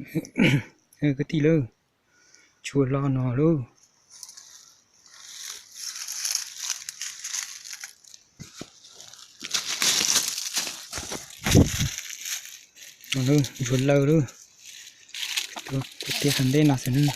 Kwv tij lauj, tshua hlo no lauj. Ntsuag lawg lauj, tiag qab nteb no xwb na.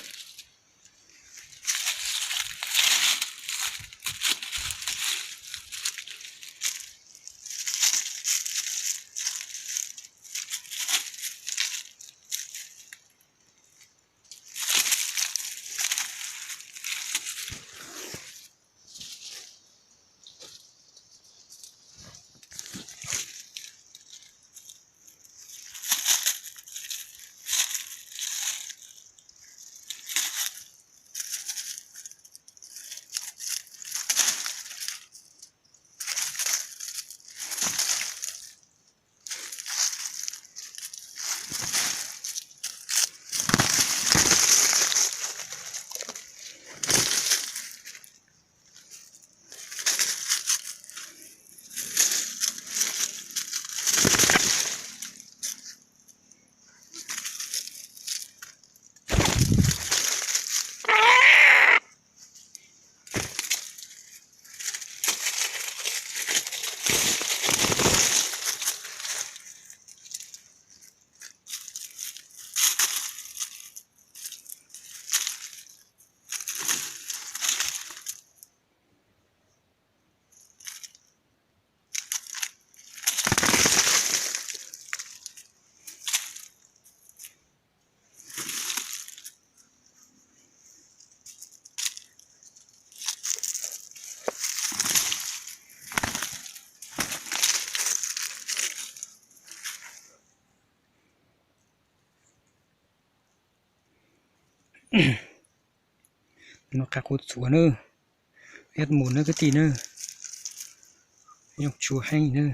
No qab qus txuas na, ib mus na kwv tij na, yooj tshua heev na.